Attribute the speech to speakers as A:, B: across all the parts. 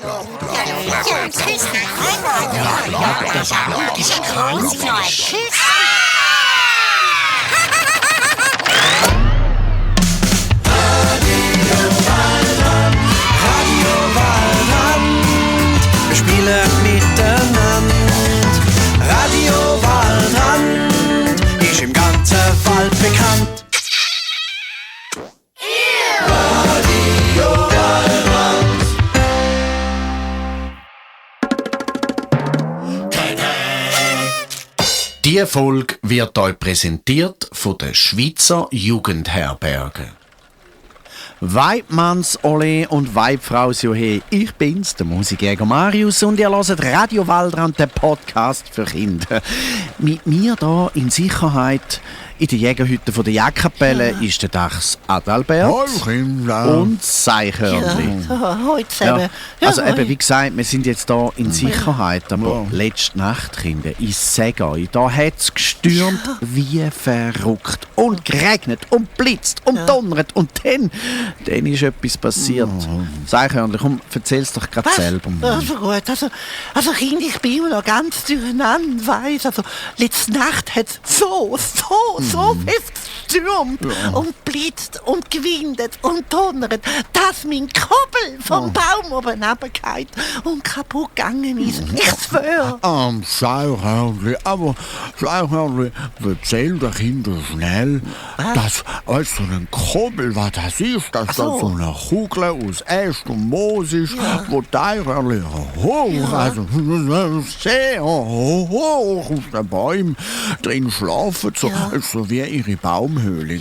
A: Wir spielen miteinander. Radio Waldrand ist im ganzen Wald bekannt. Radio Waldrand.
B: Die Folge wird euch präsentiert von der Schweizer Jugendherberge. Weibmanns Ole und Weibfraus Johe, ich bin's, der Musikjäger Marius, und ihr hört Radio Waldrand, den Podcast für Kinder. Mit mir hier in Sicherheit in der Jägerhütte von der Jagdkapelle ist der Dachs Adalbert und das Seichhörnli.
C: Heute zusammen.
B: Also eben, wie gesagt, wir sind jetzt hier in Sicherheit, aber letzte Nacht, Kinder, ich sage euch, da hat es gestürmt wie verrückt und geregnet und blitzt und donnert und dann ist etwas passiert. Seichhörnli, komm, erzähl's doch gerade selber.
C: Also gut, also Kind, ich bin immer noch ganz durcheinander, weiss. Also letzte Nacht hat es so fest gestürmt und blitzt und gewindet und donnert, dass mein Koppel vom Baum oben runtergefallen und kaputt gegangen ist. Ich schwöre.
D: Seichhörnli, aber Seichhörnli, erzähl den Kindern schnell, dass so ein Koppel, was das ist, dass das so eine Kugel aus Äst und Moos ist, wo die Eichhörnli hoch, also sehr hoch auf den Bäumen drin schlafen, so wie ihre Baumhöhle.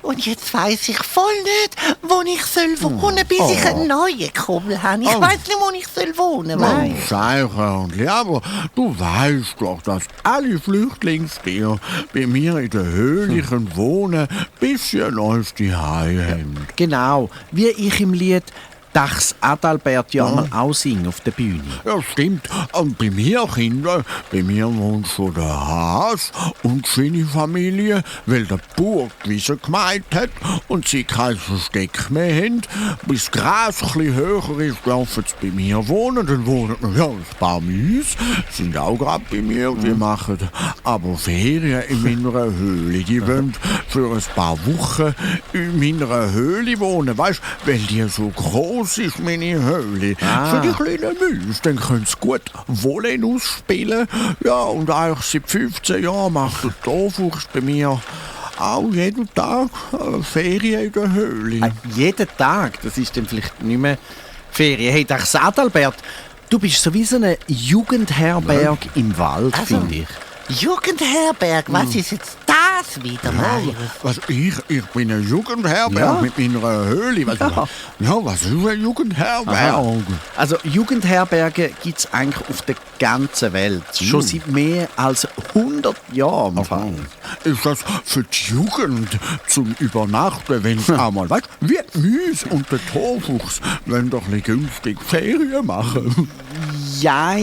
C: Und jetzt weiss ich voll nicht, wo ich wohnen soll, bis ich einen neuen Koppel habe. Ich weiss nicht, wo ich wohnen soll.
D: Seichhörnli, aber du weißt doch, dass alle Flüchtlingstiere bei mir in der Höhle wohnen, bis sie ein neues Zuhause haben.
B: Genau, wie ich im Lied Dachs Adalbert auch singen auf der Bühne.
D: Ja, stimmt. Und bei mir, Kinder, bei mir wohnt schon der Has und seine Familie, weil der Bauer die Wiese gemeint hat und sie kein Versteck mehr haben. Bis das Gras ein bisschen höher ist, dürfen sie bei mir wohnen. Dann wohnen ein paar Mäuse, sind auch gerade bei mir. Die machen aber Ferien in meiner Höhle. Die wollen für ein paar Wochen in meiner Höhle wohnen. Weißt du, weil die so groß ist, meine Höhle. Für die kleinen Mäuse, dann können sie gut Volleyn ausspielen. Ja, und eigentlich seit 15 Jahren macht der Torfuchs bei mir auch jeden Tag Ferien in der Höhle.
B: Jeden Tag? Das ist dann vielleicht nicht mehr Ferien. Hey, Dachs Adalbert, du bist sowieso eine Jugendherberg im Wald, finde ich.
C: Jugendherberg, was ist jetzt das wieder, Marius?
D: Was, ich bin eine Jugendherberg mit meiner Höhle. Was ist eine Jugendherberg?
B: Also Jugendherberge gibt es eigentlich auf der ganzen Welt. Schon seit mehr als 100 Jahren.
D: Ist das für die Jugend zum Übernachten, wenn es einmal, weißt du, wie die Mäuse und der Torfuchs wollen doch nicht günstig Ferien machen.
B: Ja,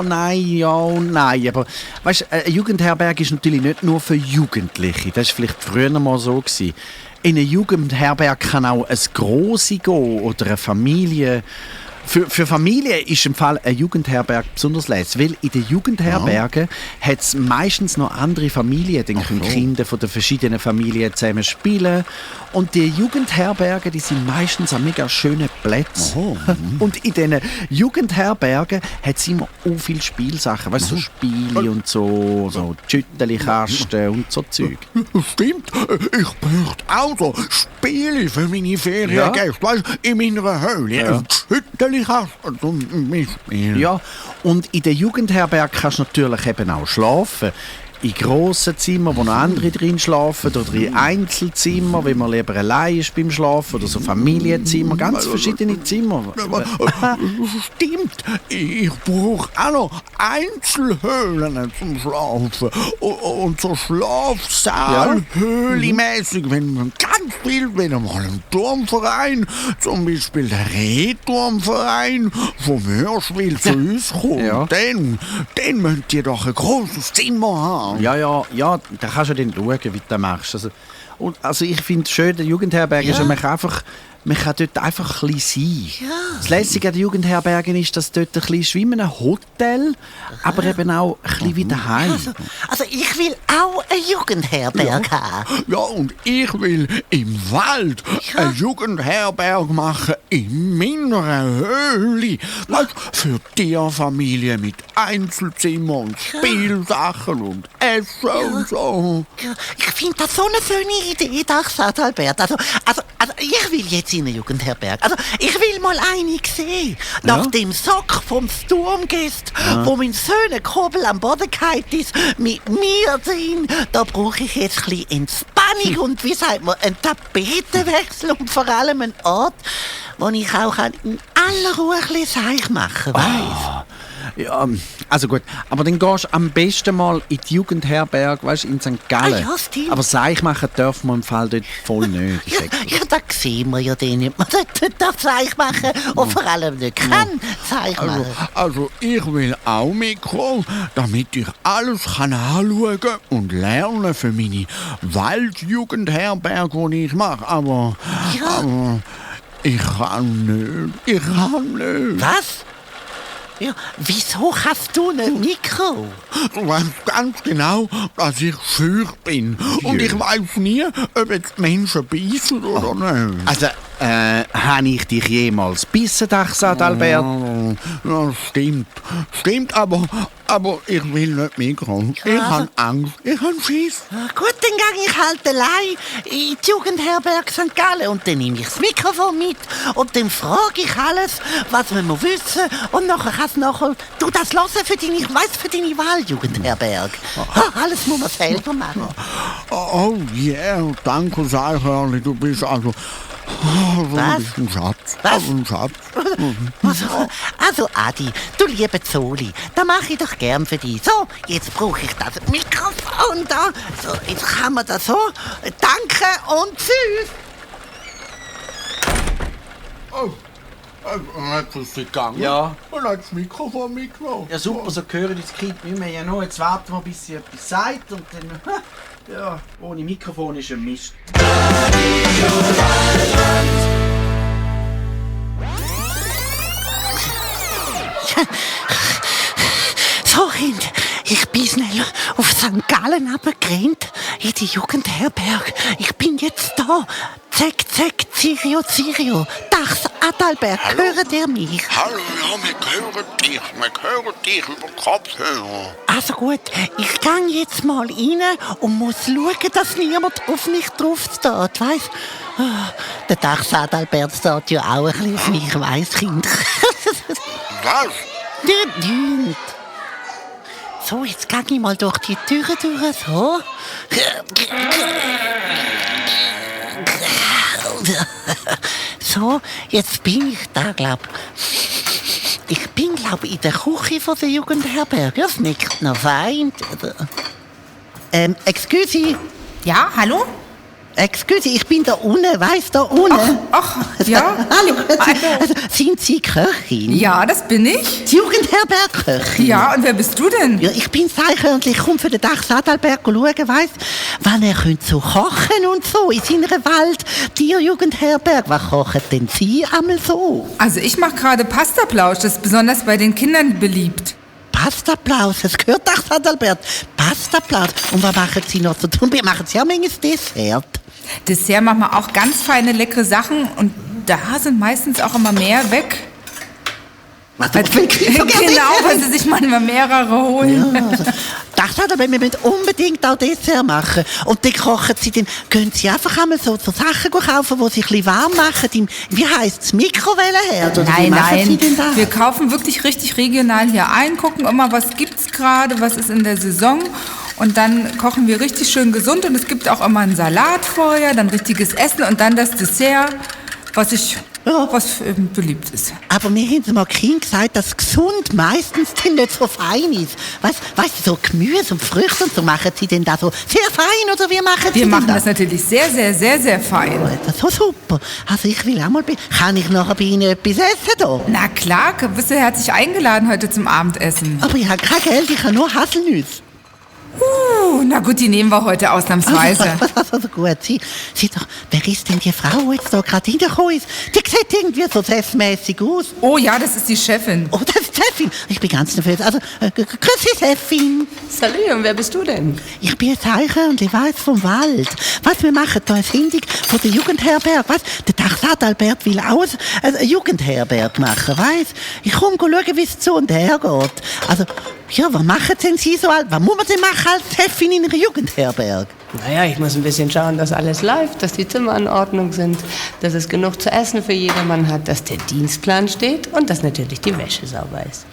B: nein. Aber weißt, eine Jugendherberge ist natürlich nicht nur für Jugendliche. Das war vielleicht früher mal so gewesen. In eine Jugendherberge kann auch ein Grossi gehen oder eine Familie. Für Familien ist im Fall eine Jugendherberge besonders lässig, weil in den Jugendherbergen hat es meistens noch andere Familien, dann können Kinder von den verschiedenen Familien zusammen spielen. Und die Jugendherbergen, die sind meistens an mega schönen Plätzen. Und in diesen Jugendherbergen hat es immer auch viele Spielsachen, weißt du, so Spiele und so Schüttelikasten und so Zeug.
D: Stimmt, ich möchte auch so Spiele für meine Feriengäste, weißt du, in meiner Höhle. Schüttelikasten und Mistspiele.
B: Ja, und in der Jugendherberge kannst du natürlich eben auch schlafen. In grossen Zimmern, wo noch andere drin schlafen, oder in Einzelzimmern, wenn man lieber allein ist beim Schlafen, oder so Familienzimmer, ganz verschiedene Zimmer.
D: Stimmt, ich brauche auch noch Einzelhöhlen zum Schlafen und so Schlafsaal, höhlemäßig, wenn man ganz viel, wenn mal ein Turmverein, zum Beispiel der Rehturmverein vom Hörspiel zu uns kommt, dann müsst ihr doch ein grosses Zimmer haben.
B: Ja, da kannst du dann schauen, wie du das machst. Also ich finde es schön, der Jugendherberg ist einfach man kann dort einfach ein bisschen sein.
C: Ja.
B: Das Lässige an der Jugendherbergen ist, dass dort ein bisschen ist wie in einem Hotel, aber eben auch ein bisschen wie daheim.
C: Also ich will auch eine Jugendherberge haben.
D: Ja, und ich will im Wald eine Jugendherberg machen, in meiner Höhle. Weißt, für Tierfamilie mit Einzelzimmer und Spielsachen und Essen und so.
C: Ja, ich finde das so eine schöne Idee, Dachs Adalbert. Also ich will jetzt in eine Jugendherberge. Also ich will mal eine sehen. Nach dem Sack vom Sturmgast, wo mein schöner Kobel am Boden gefallen ist, mit mir drin, da brauche ich jetzt ein bisschen Entspannung und wie sagt man, einen Tapetenwechsel und vor allem einen Ort, wo ich auch in aller Ruhe ein bisschen Seich machen weiss.
B: Ja, also gut, aber dann gehst du am besten mal in die Jugendherberge, weißt, in St. Gallen.
C: Ah ja, stimmt.
B: Aber Seich machen dürfen wir im Fall dort voll nicht.
C: Ja, da sehen wir ja den nicht. Man darf Seich machen und vor allem nicht kann Seich machen.
D: Also ich will auch mitkommen, damit ich alles kann anschauen und lernen für meine Waldjugendherberge, die ich mache. Aber ich kann nicht.
C: Was? Ja, wieso hast du ein Mikro?
D: Du weißt ganz genau, dass ich scheu bin. Und ich weiß nie, ob jetzt Menschen beißen oder nicht.
B: Also, habe ich dich jemals bissen, Dachs Adalbert?
D: Ja, stimmt, aber ich will nicht mitkommen. Ich habe Angst, ich habe Schiss.
C: Ja, gut, dann gehe ich halt allein in die Jugendherberge St. Gallen und dann nehme ich das Mikrofon mit und dann frage ich alles, was man muss wissen und nachher kannst du das hören für deine Wahljugendherberge. Alles muss man selber machen.
D: Oh yeah, danke Seichhörli, du bist also...
C: Was?
D: Ein Schatz.
C: Was?
D: Ein Schatz.
C: Also Adi, du lieber Zoli, das mache ich doch gern für dich. So, jetzt brauche ich das Mikrofon da. So, jetzt kann man das so. Danke und tschüss.
D: Jetzt ist sie gegangen.
B: Ja.
D: Und hat das Mikrofon mitgenommen.
B: Ja super, so gehören die Kind nicht mehr. Ja, noch, jetzt warten wir, bis sie etwas sagt und dann... Ja, ohne Mikrofon ist ein Mist.
C: So, Kind, ich bin schnell auf St. Gallen runtergerannt, in die Jugendherberge. Ich bin jetzt da. Zack, Zirio. Dachs Adalbert, hört ihr mich?
D: Hallo, ja, wir hören dich über Kopfhörer.
C: Also gut, ich gehe jetzt mal rein und muss schauen, dass niemand auf mich drauf steht, weißt? Der Dachs Adalbert steht ja auch ein bisschen auf mich, weiss, Kind.
D: Was?
C: Nicht. So, jetzt gehe ich mal durch die Türe durch, so. So, jetzt bin ich da, glaub. Ich bin, glaub, in der Küche von der Jugendherberge. Das nickt noch fein. Excuse.
E: Ja, hallo?
C: Excuse, ich bin da unten, weißt du, da unten.
E: Ach, ja.
C: Hallo. Also, sind Sie Köchin?
E: Ja, das bin ich.
C: Die Jugendherberge-Köchin?
E: Ja, und wer bist du denn?
C: Ja, ich bin Seichhörnchen, ich komme für den Dachs Adalbert schauen, weißt, wann er könnt so kochen und so in seiner Wald-Tierjugendherberge. Was kochen denn Sie einmal so?
E: Also ich mache gerade Pastaplausch, das ist besonders bei den Kindern beliebt.
C: Pastaplausch, das gehört Dachs Adalbert. Pastaplausch. Und was machen Sie noch zu tun? Wir machen ja manches Dessert.
E: Dessert machen wir auch ganz feine, leckere Sachen und da sind meistens auch immer mehr weg.
C: Was du so
E: Genau, weil sie sich manchmal mehrere holen.
C: Ja, also, Dachs Adalbert, wir müssen unbedingt auch Dessert machen. Und dann kochen Sie, dann gehen Sie einfach einmal so Sachen kaufen, die Sie ein bisschen warm machen. Wie heisst es? Mikrowellenherd? Oder wie machen Sie denn das?
E: Wir kaufen wirklich richtig regional hier ein, gucken immer, was gibt's gerade, was ist in der Saison. Und dann kochen wir richtig schön gesund und es gibt auch immer einen Salat vorher, dann richtiges Essen und dann das Dessert, was beliebt ist.
C: Aber mir haben Sie mal Kind gesagt, dass gesund meistens denn nicht so fein ist. Weißt du, so Gemüse und Früchte und so machen Sie denn da so sehr fein oder wie machen Sie
E: Wir
C: denn
E: machen
C: das?
E: das natürlich sehr, sehr, sehr, sehr fein.
C: Das ist so super. Also ich will auch mal... Kann ich nachher bei Ihnen etwas essen da?
E: Na klar, bist du herzlich eingeladen heute zum Abendessen.
C: Aber ich habe kein Geld, ich habe nur Haselnüsse.
E: Oh, na gut, die nehmen wir heute ausnahmsweise.
C: Also gut, sieh doch, wer ist denn die Frau, die jetzt da gerade reingekommen ist? Die sieht irgendwie so chefmäßig aus.
E: Oh ja, das ist die Chefin.
C: Oh, das ist Chefin. Ich bin ganz nervös. Also, grüß dich, Chefin.
F: Salut, und wer bist du denn?
C: Ich bin jetzt Eichhörnli, weiss, vom Wald. Was, wir machen da ein Sendung von der Jugendherberg, weiss? Der Dachs Adalbert will auch eine Jugendherberg machen, weiss? Ich komme schauen, wie es zu und her geht. Also, ja, was machen denn Sie so? Was muss man denn machen als Chefin in einer Jugendherberg?
F: Naja, ich muss ein bisschen schauen, dass alles läuft, dass die Zimmer in Ordnung sind, dass es genug zu essen für jedermann hat, dass der Dienstplan steht und dass natürlich die Wäsche sauber ist.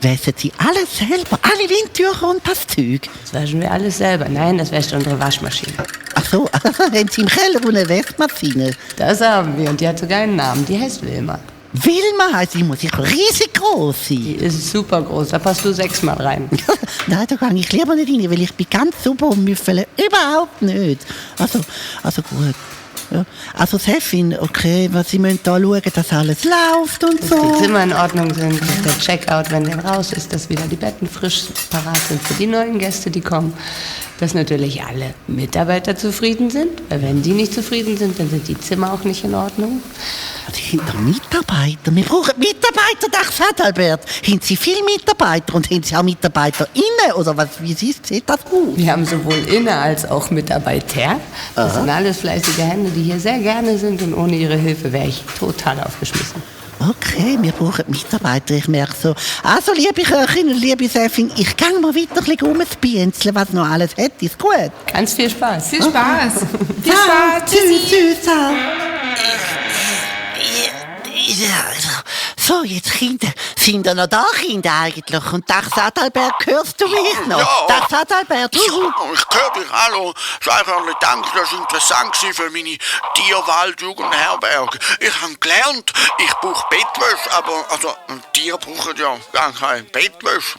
C: Wäschen Sie alles selber? Alle Windtücher und das Zeug?
F: Das waschen wir alles selber. Nein, das wäscht unsere Waschmaschine.
C: Ach so, haben Sie im Keller eine Waschmaschine?
F: Das haben wir und die hat sogar einen Namen, die heißt Wilma.
C: Wilma heisst, die muss ich riesig groß
F: Die
C: sein.
F: ist super groß, da passt du 6-mal rein.
C: Nein, da kann ich lieber nicht rein, weil ich bin ganz super und müffele überhaupt nicht. Also gut. Ja. Also Chefin, okay, Sie müssen da schauen, dass alles läuft und
F: Dass
C: so.
F: die Zimmer in Ordnung sind, dass der Checkout, wenn der raus ist, dass wieder die Betten frisch parat sind für die neuen Gäste, die kommen. Dass natürlich alle Mitarbeiter zufrieden sind, weil wenn die nicht zufrieden sind, dann sind die Zimmer auch nicht in Ordnung.
C: Die sind doch Mitarbeiter. Wir brauchen Mitarbeiter, Dachs Adalbert. Haben Sie viele Mitarbeiter und haben Sie auch MitarbeiterInnen? Oder was, wie sieht das aus?
F: Wir haben sowohl Inne- als auch Mitarbeiter. Das sind alles fleißige Hände, die hier sehr gerne sind und ohne ihre Hilfe wäre ich total aufgeschmissen.
C: Okay, wir brauchen Mitarbeiter, ich merke so. Also, liebe Köchin und liebe Chefin, ich gehe mal weiter ein bisschen rumspienzeln, was noch alles hat. Ist gut?
F: Ganz viel Spaß.
E: Viel Spaß. Viel Spaß. Tschüssi.
C: Tschüss. Ja, so, jetzt Kinder. Sind da noch da, Kinder eigentlich? Und Dachs Adalbert, hörst du mich noch?
D: Ja.
C: Dachs Adalbert,
D: Ich höre dich, hallo. Eichhörnli, danke, das war interessant für meine Tierwald-Jugendherberg. Ich habe gelernt, ich brauche Bettwäsche, aber also, Tiere brauchen ja gar keine Bettwäsche.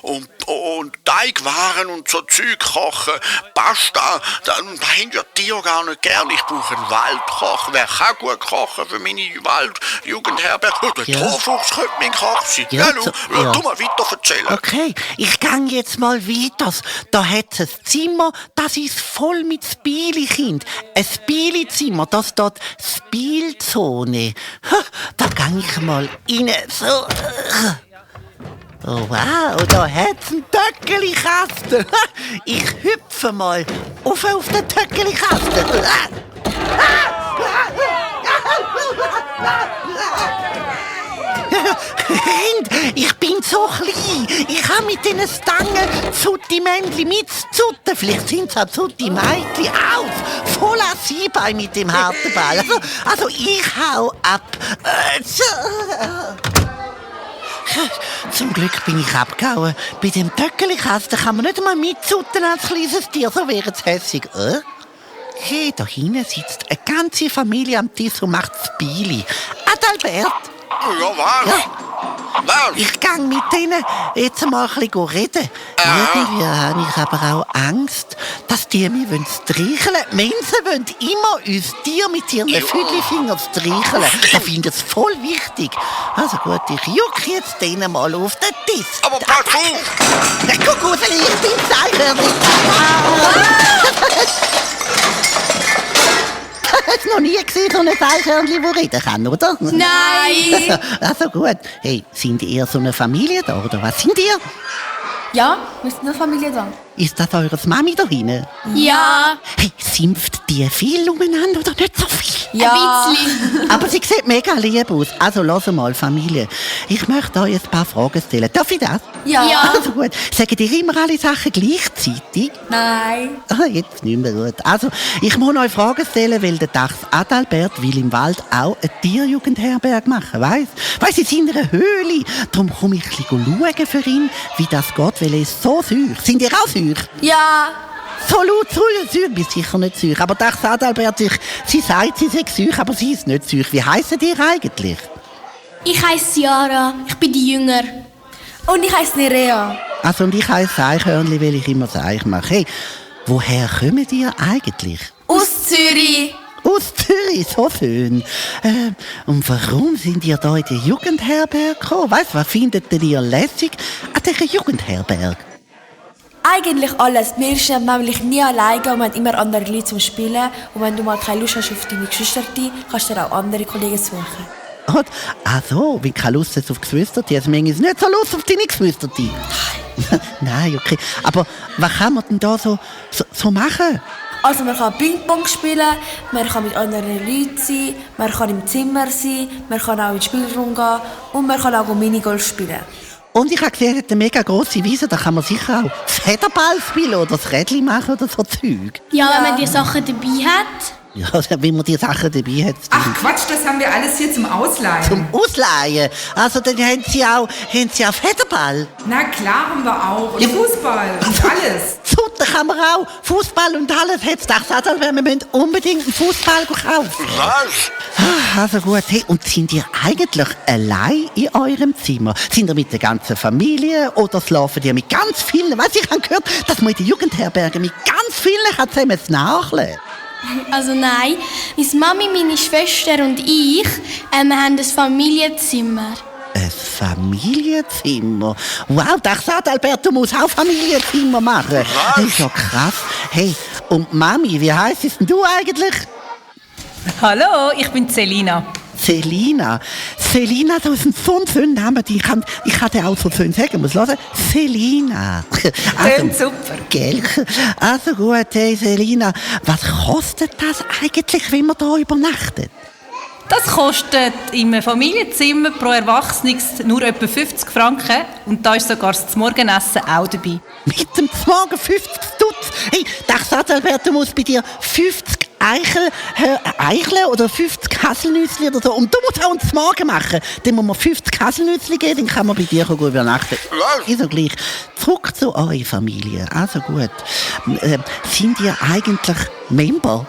D: Und Teigwaren und so Zeug kochen, Pasta, da haben ja Tiere gar nicht gern. Ich brauche einen Waldkoch. Wer kann gut kochen für meine Wald-Jugendherberg? Der
C: Ja.
D: Torfuchs könnte mein Koch sein.
C: Ja,
D: Ja,
C: so-
D: ja.
C: ja.
D: Tu mal weiter erzählen.
C: Okay, ich gang jetzt mal weiter. Da hat es ein Zimmer, das ist voll mit Spielkind. Ein Spielzimmer, das dort Spielzone. Ha, da gang ich mal rein. So. Oh wow, da hat's einen Töckelikasten. Ich hüpfe mal auf den Töckelikasten. Kind, ich bin so klein. Ich habe mit diesen Stangen Zutti-Männchen mitzutten. Vielleicht sind es auch Zutti-Mädchen aus. Voll Assi-Bein mit dem harten Ball. Also ich hau ab. Zum Glück bin ich abgehauen. Bei dem Töckelikasten kann man nicht einmal mitzutten als kleines Tier. So wäre es hässig. Hey, da hinten sitzt eine ganze Familie am Tisch und macht Spiele. Adalbert,
D: Ja, was? Was?
C: ich gang mit denen jetzt mal ein bisschen reden. Irgendwie habe ich aber auch Angst, dass die mich streicheln wollen. Menschen wollen immer uns Tiere mit ihren Füdlifingern streicheln. Ich finde das voll wichtig. Also gut, ich juck jetzt denen mal auf den Tisch.
D: Aber pass auf!
C: Ja, guck raus, ich bin's Eichhörnli. Hast du noch nie gesehen, so ein Eichhörnli, das reden kann, oder?
G: Nein!
C: Also gut. Hey, sind ihr so eine Familie da, oder was sind ihr?
G: Ja, wir sind eine Familie da.
C: Ist das eures Mami da hinten?
G: Ja.
C: Hey, simpft die viel umeinander oder nicht so viel?
G: Ja. Ein bisschen.
C: Aber sie sieht mega lieb aus. Also, lass mal, Familie. Ich möchte euch ein paar Fragen stellen. Darf ich das?
G: Ja.
C: Also gut. Sagen ihr immer alle Sachen gleichzeitig?
G: Nein.
C: Ah, jetzt nicht mehr gut. Also, ich muss euch Fragen stellen, weil der Dachs Adalbert will im Wald auch eine Tierjugendherberg machen, weißt? Weißt, in seiner Höhle. Darum komme ich ein bisschen schauen für ihn, wie das geht, weil er ist so süß. Sind ihr auch süß?
G: Ja.
C: So laut süß, bin sicher nicht süß. Aber Dachs Adalbert, sie sagt, sie sei süß, aber sie ist nicht süß. Wie heisst ihr eigentlich?
G: Ich heiße Ciara. Ich bin die Jünger. Und ich heiße Nerea.
C: Also, und ich heisse Eichhörnli, weil ich immer das Eich mache. Hey, woher kommt ihr eigentlich?
G: Aus Zürich.
C: Aus Zürich, so schön. Und warum sind ihr da in die Jugendherberge gekommen? Weißt du, was findet ihr lässig an dieser Jugendherberge?
H: Eigentlich alles. Wir sind nämlich nie alleine und wir haben immer andere Leute zum Spielen. Und wenn du mal keine Lust hast auf deine Geschwister, kannst du dir auch andere Kollegen suchen.
C: Ach so, wenn du keine Lust hast auf Geschwister, also manchmal ist nicht so Lust auf deine Geschwister. Nein, okay. Aber was kann man denn da so machen?
H: Also man kann Ping-Pong spielen, man kann mit anderen Leuten sein, man kann im Zimmer sein, man kann auch in den Spielraum gehen und man kann auch Minigolf spielen.
C: Und ich habe gesehen, es hat eine mega grosse Wiese, da kann man sicher auch Federball spielen oder das Rädchen machen oder so Zeug.
G: Ja, wenn man die Sachen dabei hat.
C: Ja, wenn man die Sachen dabei hat.
E: Ach Quatsch, das haben wir alles hier zum Ausleihen.
C: Zum Ausleihen? Also dann haben Sie auch Federball?
E: Na klar haben wir auch. Und Fußball und alles.
C: So, da kann man auch Fußball und alles. Jetzt dachte ich, wir müssen unbedingt einen Fußball kaufen.
D: Was?
C: Also gut, hey, und sind ihr eigentlich allein in eurem Zimmer? Sind ihr mit der ganzen Familie oder schlafen ihr mit ganz vielen? Weißt du, ich habe gehört, dass man in den Jugendherbergen mit ganz vielen zusammen nachleben.
G: Also nein, meine Mami, meine Schwester und ich, wir haben ein Familienzimmer.
C: Ein Familienzimmer? Wow, das sagt Albert, du musst auch Familienzimmer machen. Das ist ja krass. Hey, und Mami, wie heisst es denn du eigentlich?
I: Hallo, ich bin Selina.
C: Selina, das ist ein so ein schöner Name. Ich kann den auch so schön sagen. Muss hören. Selina.
I: Tönt super.
C: Gell? Also gut, hey Selina, was kostet das eigentlich, wenn man da übernachtet?
I: Das kostet im Familienzimmer pro Erwachsenes nur etwa 50 Franken und da ist sogar das Morgenessen auch dabei.
C: Mit dem Morgen 50 Stutz? Hey, das sagt Albert, du musst bei dir 50 Eicheln oder 50 Haselnüsse oder so. Und du musst auch uns Morgen machen. Dann muss man 50 Haselnüsse geben, dann kann man bei dir gut übernachten. Ist ja gleich. Zurück zu eurer Familie. Also gut. Sind ihr eigentlich Member?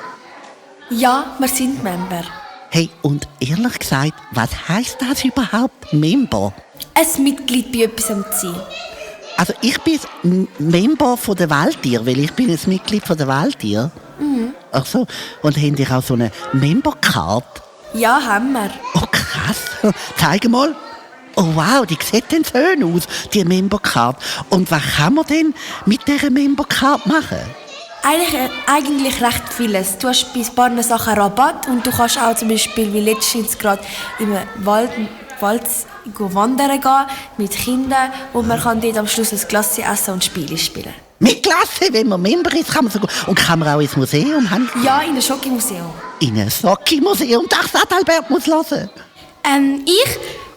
H: Ja, wir sind Member.
C: Hey, und ehrlich gesagt, was heisst das überhaupt, Member?
H: Ein Mitglied bei etwas zu sein.
C: Also ich bin ein Member von der Waldtier, weil ich bin ein Mitglied von der Waldtier.
H: Mhm.
C: Ach so, und habt ihr auch so eine Member-Card?
H: Ja, haben wir.
C: Oh krass, zeig mal. Oh wow, die sieht denn schön aus, die Member-Card. Und was kann man denn mit dieser Member-Card machen?
H: Eigentlich recht vieles. Du hast bei ein paar Sachen Rabatt und du kannst auch zum Beispiel, wie letztens gerade im Wald wandern gehen mit Kindern und man kann dort am Schluss ein Glas essen und Spiele spielen.
C: Mit Klasse, wenn man Member ist, kann man sogar... Und kann man auch ins Museum?
H: Ja, in ein Schokimuseum.
C: In ein Schokimuseum? Das hat Albert muss hören.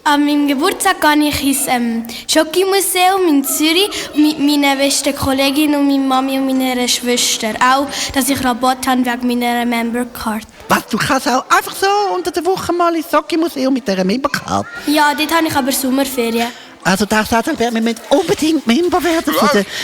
G: An meinem Geburtstag gehe ich ins Schokimuseum in Zürich mit meiner besten Kollegin und meiner Mami und meiner Schwester. Auch, dass ich Rabatt habe wegen meiner Membercard.
C: Was, du kannst auch einfach so unter der Woche mal ins Schokimuseum mit dieser Membercard?
G: Ja, dort habe ich aber Sommerferien.
C: Also da sagt Albert, wir müssen unbedingt Member werden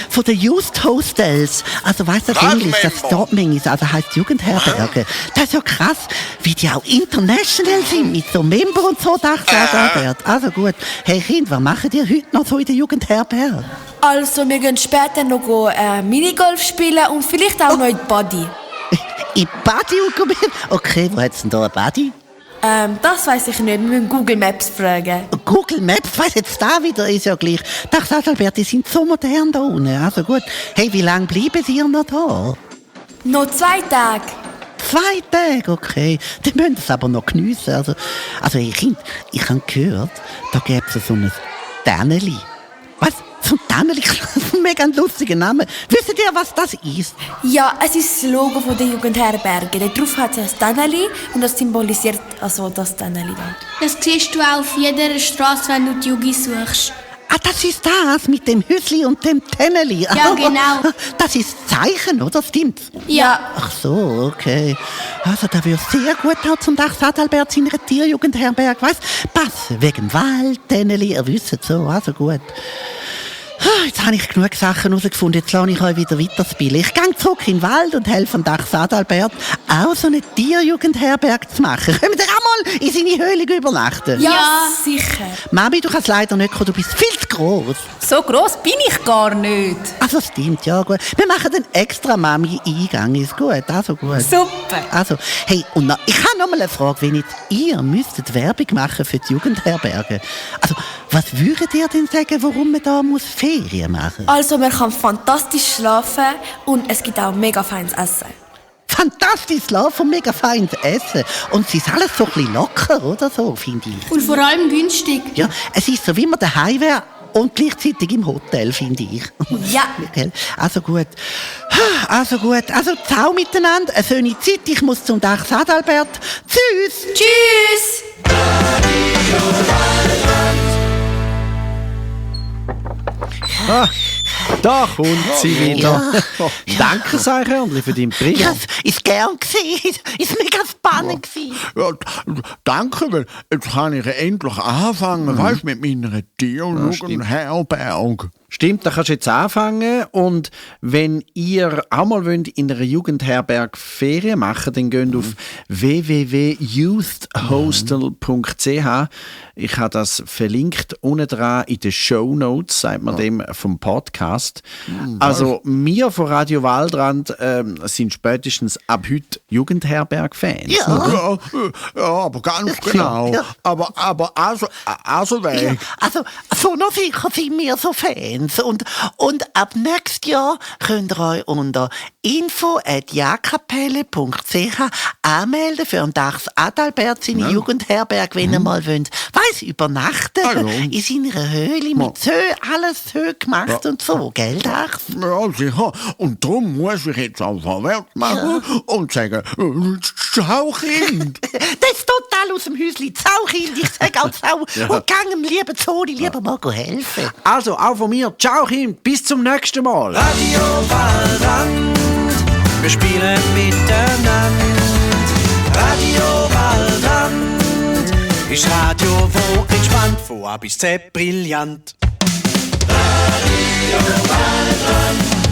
C: von den Youth Hostels. Also weißt du, das Englisch, das steht manchmal, also heisst Jugendherberge. Das ist ja krass, wie die auch international sind mit so Member und so, das sagt Albert. Also gut. Hey Kind, was machen die heute noch so in der Jugendherberge?
H: Also wir gehen später noch Minigolf spielen und vielleicht auch noch in die Body.
C: In Body und okay, wo hat's denn da ein Body?
H: Das weiss ich nicht. Wir müssen Google Maps fragen.
C: Google Maps, weiss jetzt da wieder, ist ja gleich. Das sagt Albert, die sind so modern da unten. Also gut. Hey, wie lange bleiben Sie noch da?
H: Noch 2 Tage.
C: 2 Tage, okay. Dann müssen Sie es aber noch geniessen. Also hey, Kind, ich habe gehört, da gäbe es so ein Tanneli. Was? So ein Tanneli? Ein mega lustiger Name. Wisst ihr, was das ist?
H: Ja, es ist das Logo von der Jugendherberge. Darauf hat es ein Tanneli und das symbolisiert also das Tanneli da.
G: Das siehst du auch auf jeder Straße, wenn du die Yugi suchst.
C: Ah, das ist das mit dem Hüsli und dem Tenneli.
G: Ja, genau.
C: Das ist Zeichen, oder? Stimmt's?
G: Ja.
C: Ach so, okay. Also da würde sehr gut auch zum Dach Adalbert seiner Tierjugendherberge, weißt? Passen, wegen Wald, Tenneli, ihr wisst so, also gut. Jetzt habe ich genug Sachen herausgefunden, jetzt lasse ich euch wieder weiterspielen. Ich gehe zurück in den Wald und helfe dem Dach Adalbert, auch so eine Tierjugendherberge zu machen. Können wir auch mal in seine Höhle übernachten?
H: Ja, sicher.
C: Mami, du kannst leider nicht kommen, du bist viel zu gross.
I: So gross bin ich gar nicht.
C: Also stimmt, ja gut. Wir machen den extra Mami-Eingang, ist gut, also gut.
I: Super.
C: Also, hey, und ich habe noch mal eine Frage, wenn jetzt ihr müsstet Werbung machen für die Jugendherberge. Also, Was würdet ihr denn sagen, warum man da Ferien machen muss?
H: Also man kann fantastisch schlafen und es gibt auch mega feines Essen.
C: Fantastisch schlafen und mega feines Essen. Und es ist alles so ein bisschen locker, oder so, finde ich.
G: Und vor allem günstig.
C: Ja, es ist so, wie man daheim wäre und gleichzeitig im Hotel, finde ich.
H: Ja.
C: Also gut. Also ciao miteinander, eine schöne Zeit. Ich muss zum Dach Adalbert. Tschüss.
H: Tschüss.
B: Da kommt sie wieder. Danke, Seichhörnli, für deinen Bericht.
C: Ja, ist gern gewesen. Ist mega spannend gewesen.
D: Ja, danke, weil jetzt kann ich endlich anfangen, weißt, mit meiner Tierjugendherberge.
B: Stimmt, da kannst du jetzt anfangen. Und wenn ihr auch mal wollt in einer Jugendherberge Ferien machen, dann geht auf www.youthhostel.ch. Ich habe das verlinkt unten dran in den Shownotes, sagt man dem, vom Podcast. Also wir von Radio Waldrand sind spätestens ab heute Jugendherberg-Fans.
C: Ja.
D: Ja, aber ganz genau.
C: Ja.
D: Aber also weg.
C: Ja, also noch sicher sind wir so Fans. Und ab nächstes Jahr könnt ihr euch unter info@jakapelle.ch anmelden für ein Dachs Adalbert seine Jugendherberge, wenn ihr mal wollt. Weiss, übernachten in seiner Höhle mit Höhe, alles Höhe gemacht und so, gell, Dachs?
D: Ja, sicher. Und darum muss ich jetzt auch vorwärts machen und sagen, ciao, Kind.
C: Das ist total aus dem Häuschen. Ciao, Kind, ich sage auch ciao. Und gang dem lieben Zodi lieber mal helfen.
B: Also, auch von mir, ciao Kind, bis zum nächsten Mal.
A: Radio Waldrand, wir spielen miteinander. Radio Waldrand ist Radio, wo entspannt, von A bis Z brillant. Radio Waldrand.